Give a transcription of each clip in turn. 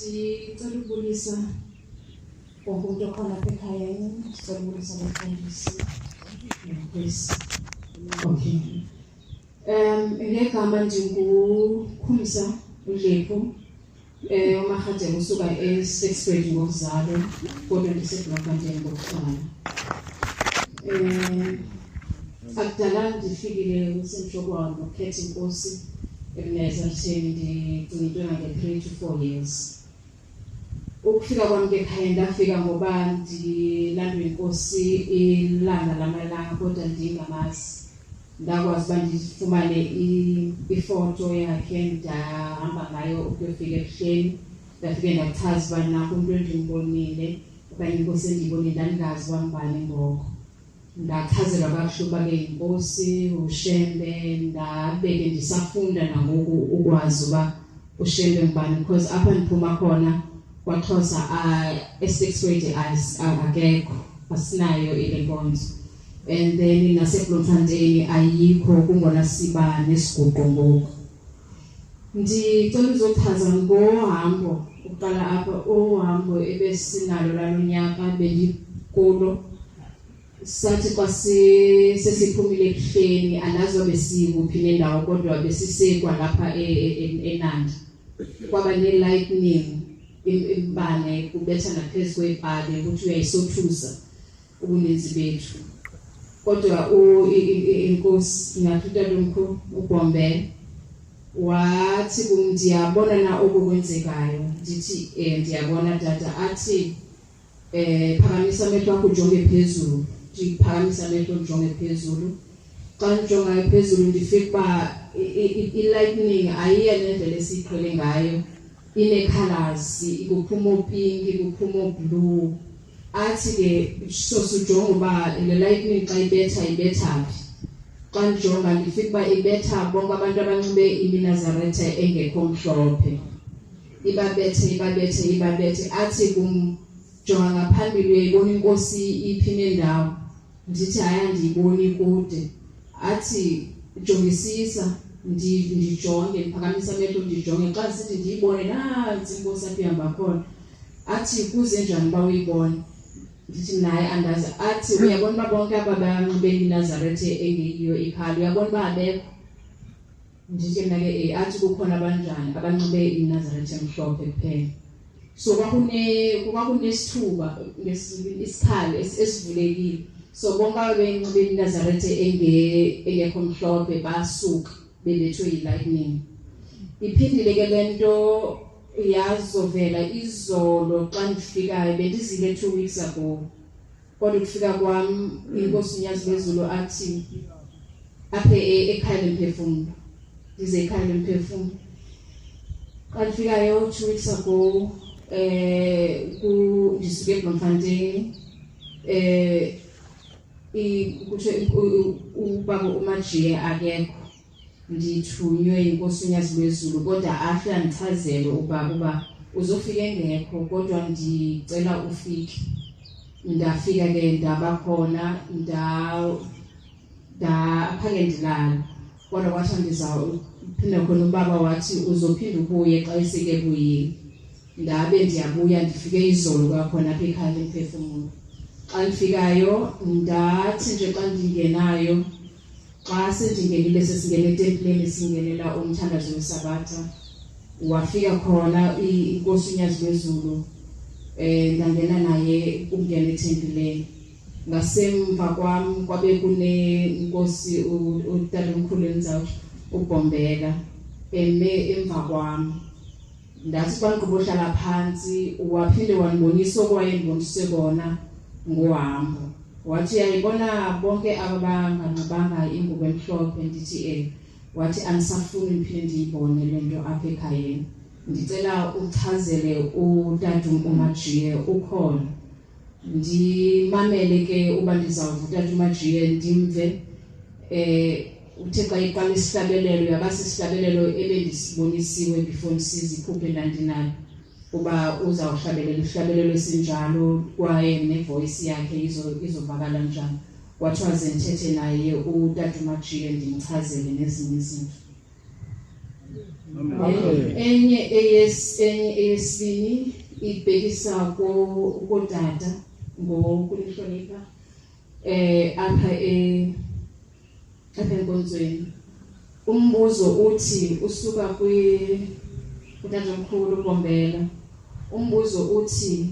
Ndicela ukubulisa wonke umuntu okhona apha ekhayeni, ndicela ukubulisa abafundisi noMkhwezi. Okay. Ngegama ndinguKhumsa uDlephu, uMarhadebe usuka eSexford ngokuzalwa kodwa ndiseBloemfontein ngokuhlala. Akudala ndifikile kusemhloko wam nokukhetha inkosi ebuNazaretha, ndicinga into engange-3 to 4 years. Ukufika kwami ke ekhaya ndafika ngoba ndilandwe inkosi ilanga lamalanga kodwa ndingamazi. Ndakwazi uba ndifumane ifoto yakhe, ndahamba ngayo ukuyofika ebuhleni. Ndafike ndachaza uba nakho umntu endimbonile okanye inkosi endiyibonile, ndandingazi uba ngubani ngoko. Ndachazelwa kakuhle uba ke yinkosi uShembe, ndabe ke ndisafunda nangoku ukwazi uba uShembe ngubani, because apha ndiphuma khona kwaXhosa eSixwedi akekho, asinayo ile nkonzo. And then naseBloemfontein ayikho, kungona siba nesiguqo ngoku. Ndicela uzochaza ngohambo uqala apha, uhambo ebesinalo lalonyaka bendikulo. Sathi xa sesiphumile ebuhleni, andazi uba besikuphi nendawo, kodwa besisekwa lapha eNanda. Kwaba ne-lightning, imbane kubetha naphezu kwepali ukuthi uyayisothusa ubuninzi bethu. Kodwa inkosi ngathi utatomkhulu uBhombela wathi kum, ndiyabona na oku kwenzekayo? Ndithi ndiyabona tata. Athi phakamisa amehlo akho ujonge phezulu. Ndiphakamisa amehlo ndijonge phezulu. Xa ndijongayo phezulu ndifika uba i-lightning ayiye nendlela esiyiqhele ngayo, ine-colours, kuphuma opinki, kuphuma oblue. Athi ke sosujonga uba le lightning xa ibetha ibetha phi. Xa ndijonga ndifika uba ibetha bonke abantu abanxibe iminazaretha engekho mhlophe, ibabethe, ibabethe, ibabethe. Athi kum, jonga ngaphambili, uyayibona inkosi iphi nendawo? Ndithi hayi, andiyiboni kude. Athi jongisisa. Ndijonge, ndiphakamisa amehlo ndijonge, xa ndisithi ndiyibone, nantsi inkosi apho ihamba khona. Athi kuze njani uba uyibone? Ndithi naye andazi. Athi uyabona uba bonke aba banxibe iNazaretha engeyiyo ikhali, uyabona uba abekho? Ndithi mna ke athi kukhona abanjani abanxibe iNazaretha emhlophe kuphela. So kwakunesithuba isikhali esivulekile, so bonke ababenxibe iNazaretha engekho mhlophe basuka bebethwe yi-lightning. Iphindile ke lento yazovela izolo xa ndifikayo, bendizile 2 weeks ago, kodwa ukufika kwam inkosi uNyazi lwezulu athi aphe ekhaya lemphefumulo, ndize ekhaya lemphefumulo. Xa ndifikayo 2 weeks ago ku ndisuke eBloemfontein, kuthiwe ubaba uMajiye akekho, ndithunywe inkosi uNyazi lwezulu, kodwa ahle andichazele ubaba uba uzofika engekho, kodwa ndicela ufike. Ndafika ke, ndabakhona, nda aphange ndilala, kodwa kwathiwa ndizawuphinda khona. Ubaba wathi uzophinda ubuye xa esike ebuyile. Ndabe ndiyabuya, ndifike izolo kwakhona apha ekhaya lemphefumulo. Xa ndifikayo ndathi nje xa ndingenayo, xa sendingenile, sesingena etempileni, singenela umthandazo wesabatha, wafika khona inkosi uNyazi lwezulu, ndangena naye ukungena etempileni. Ngasemva kwam kwabe kunenkosi utatomkhulu endizawutsho uBhombela eme emva kwam. Ndathi xa ndigqiba uhlala phantsi, waphinde wandibonisa okwayendibonise kona ngohambo. Wathi uyayibona bonke aba banganxibanga ingubo emhlophe? Ndithi Wathi andisafuni ndiphinde ndiyibone le nto apha ekhayeni, ndicela uchazele utata uMajiye ukhona. Ndimamele ke uba ndizawuva utata uMajiye, ndimve. Uthe xa iqala isihlabelelo, yaba sisihlabelelo ebendisibonisiwe before ndisiza, iphupho endandinalo uba uzawuhlabelela isihlabelelo esinjalo kwaye nevoice yakhe izovakala njani. Kwathiwa ze ndithethe naye utata uMajiye ndimchazele nezinye izinto. Enye enye eyesibini ibhekisa kootata ngokunihlonipha apha apha enkonzweni. Umbuzo uthi usuka kutatomkhulu Bombela. Umbuzo uthi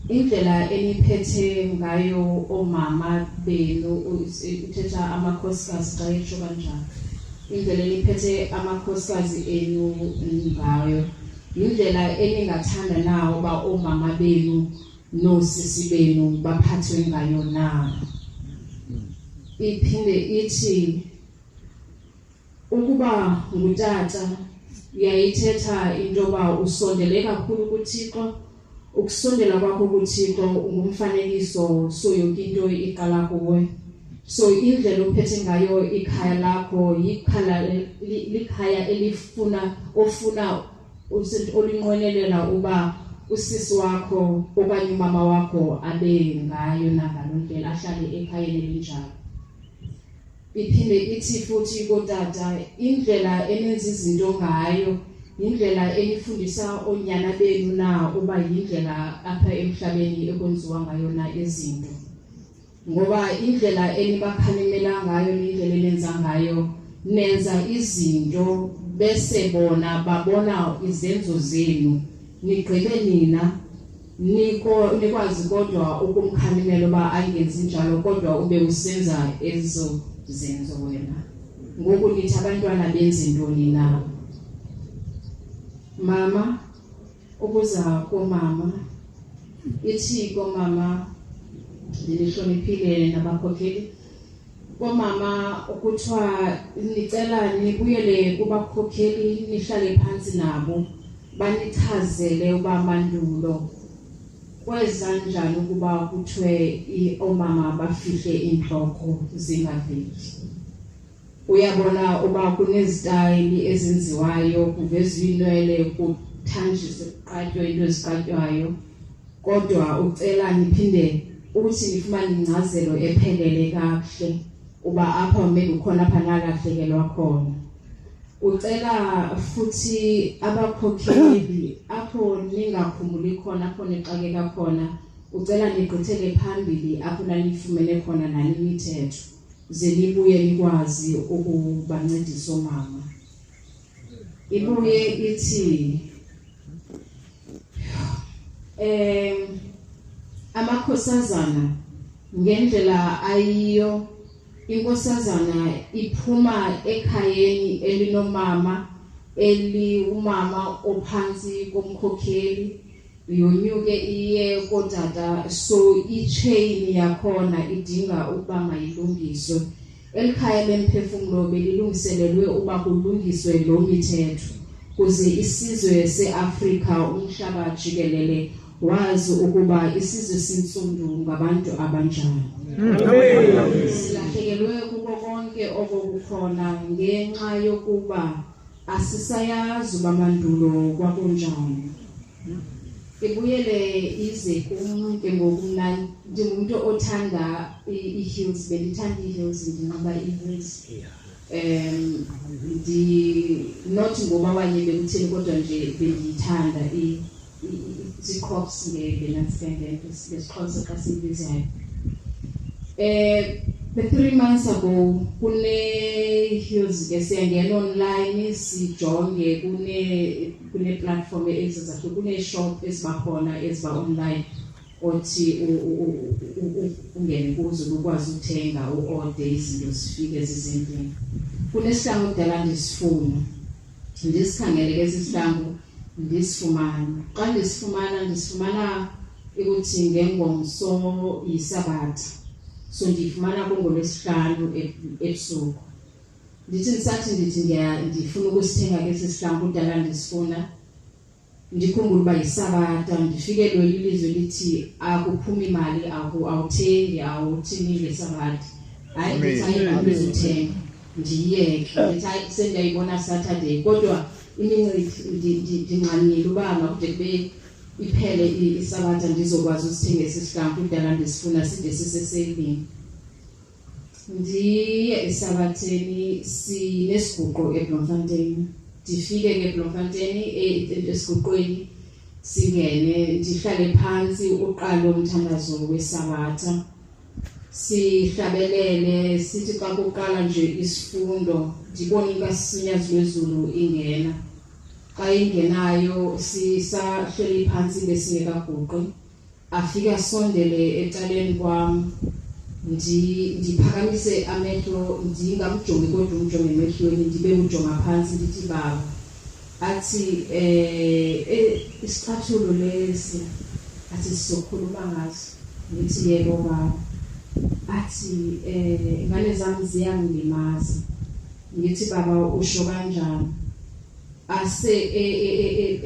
indlela eniphethe ngayo oomama benu, uthetha amakhosikazi xa etsho kanjalo, indlela eniphethe amakhosikazi enu ngayo yindlela eningathanda na uba oomama benu noosisi benu baphathwe ngayo na? Iphinde ithi ukuba ngutata yayithetha into yoba usondele kakhulu kuThixo. Ukusondela kwakho kuThixo ungumfanekiso, so yonke into iqala kuwe. So indlela ophethe ngayo ikhaya lakho likhaya elifuna ofuna olinqwenelela uba usisi wakho okanye umama wakho abe ngayo nangaloo ndlela, ahlale ekhayeni elinjalo. Iphinde ithi futhi kootata, indlela enenza izinto ngayo yindlela enifundisa oonyana benu na uba yindlela apha emhlabeni ekwenziwa ngayo na izinto? Ngoba indlela enibakhalimela ngayo nendlela enenza ngayo, nenza izinto bese bona babona izenzo zenu, nigqibe nina nikwazi kodwa ukumkhalimela uba angenzi njalo, kodwa ube usenza ezo zenzo wena. Ngoku nithi abantwana benze ntoni na? Mama, ukuza komama, ithi komama ndinihloniphile nabakhokheli. Komama kuthiwa nicela nibuyele kubakhokheli, nihlale phantsi nabo banichazele uba mandulo kweza njani ukuba kuthiwe oomama bafihle iintloko zingaveli. Uyabona uba kunezitayili ezenziwayo, kuvezwa iinwele, kuthanjiswe, kuqatywe into eziqatywayo, kodwa ucela niphinde uthi nifumane ingcazelo ephelele kakuhle uba apha maybe ukhona apha nalahlekelwa khona. Ucela futhi abakhokheli apho ningakhumbuli khona, apho nixakeka khona, ucela nigqithele phambili apho nanifumene khona nani imithetho, ze nibuye nikwazi ukubancedisa oomama. Ibuye ithi amakhosazana ngendlela ayiyo, inkosazana iphuma ekhayeni elinomama, eliwumama ophansi komkhokheli, yonyuke iye kootata, so ichain yakhona idinga ukuba mayilungiswe. Elikhaya lemphefumlo belilungiselelwe uba kulungiswe lo mithetho kuze isizwe seAfrika, umhlaba jikelele, wazi ukuba isizwe sintsundu ngabantu abanjani. Silahlekelwe kuko konke oko kukhona ngenxa yokuba asisayazi uba mandulo kwakunjani. Ibuyele ize kum ke ngoku. Mna ndingumntu othanda ii-heels, bendithanda ii-heels, ndinxiba ii-heels. Ndi not ngoba wanye bekutheni, kodwa nje bendiyithanda zii-crocs ngesiXhosa xa siyibizayo. The 3 months ago kune-heels ke, siyangena online sijonge, kune-platform ezizahluka, kunee-shop eziba khona eziba online othi ungene kuzo ukwazi ukuthenga, u-orde izinto zifike zizendlini. Kunesihlangu kudala ndisifuna, ndisikhangele ke esi sihlangu, ndisifumane. Xa ndisifumana, ndisifumana ukuthi ngengomso yisabatha, so ndiyifumana kungolwesihlanu ebusuku. Ndithi ndisathi ndithi ndifuna ukusithenga ke esi sihlangu kudala ndisifuna, ndikhumbule uba yisabatha, ndifikelwe lilizwe lithi akuphumi imali, awuthengi, awuthini ngesabatha. Hayi, ndithi hayi, andizuthenga, ndiyiyeke. Ndithi hayi, sendiyayibona Saturday, kodwa imincili ndingxamile uba makude kube iphele isabatha ndizokwazi usithenga esi sihlangu kudala ndisifuna, side siseseyivini. Ndiye esabatheni, sinesiguqo eBloemfontein. Ndifike ke Bloemfontein esiguqweni, singene, ndihlale phantsi, uqale umthandazo wesabatha, sihlabelele. Sithi xa kuqala nje isifundo, ndibone inkasisinyazi lwezulu ingena. Xa ingenayo, sisahleli phantsi, besingekaguqi, afike asondele ecaleni kwam. Ndiphakamise amehlo, ndingamjongi kodwa umjonge emehlweni, ndibe ujonga phantsi. Ndithi, "Baba." Athi, "Isicathulo lesi." Athi, "Sizokhuluma ngaso." Ngithi, "Yebo, baba." Athi, "Ingane zami ziyangilimaza." Ngithi, "Baba, usho kanjani?" Ase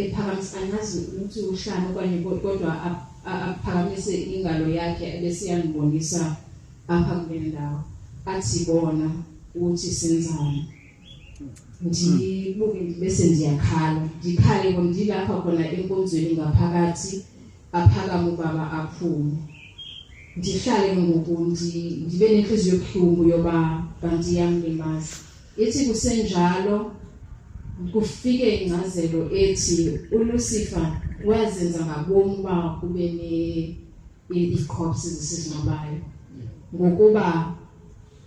ephakamisa, angazi ukuthi uhlanu okanye, kodwa aphakamise ingalo yakhe, bese iyangibonisa apha kule ndawo. Athi, "Bona ukuthi senzani." Ndibuke, bese ndiyakhala, ndikhale ndilapha khona enkonzweni ngaphakathi. Aphakame ubaba, aphume. Ndihlale ngoku, ndibe nenhliziyo ebuhlungu yoba kanti iyamlimaza. Ithi kusenjalo, kufike incazelo ethi uLucifer wazenza ngabomu uba kube ne ii-corpses esizingcwabayo, ngokuba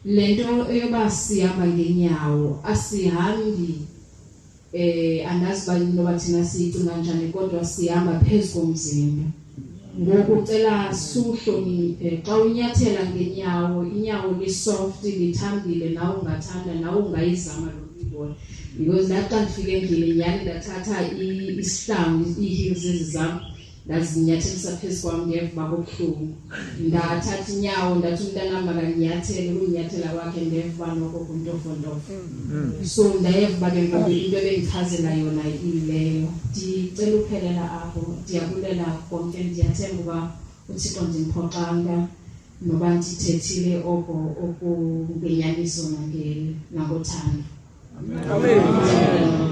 lento eyoba sihamba ngenyawo, asihambi, andazi ba noba thina siyicinga kanjani, kodwa sihamba phezu komzimba. Ngoku cela suhloniphe xa unyathela ngenyawo, inyawo li-soft, lithambile, nawe ungathanda, nawe ungayizama lo uyibona, because ndathi xa ndifike endlini nyhani, ndathatha isihlangu, ii-heels ezi zam, ndazinyathelisa phezu kwam, ndeva uba kubuhlungu. Ndathatha inyawo, ndathi umntanam makanyathele, ukunyathela kwakhe ndeva uba noko kuntofontofo. So ndayeva uba ke ngoku into ebendichazela yona iyileyo. Ndicela uphelela apho. Ndiyabulela konke. Ndiyathemba uba uThixo ndimphoxanga noba ndithethile oko okungenyaniso nangothando. Amen.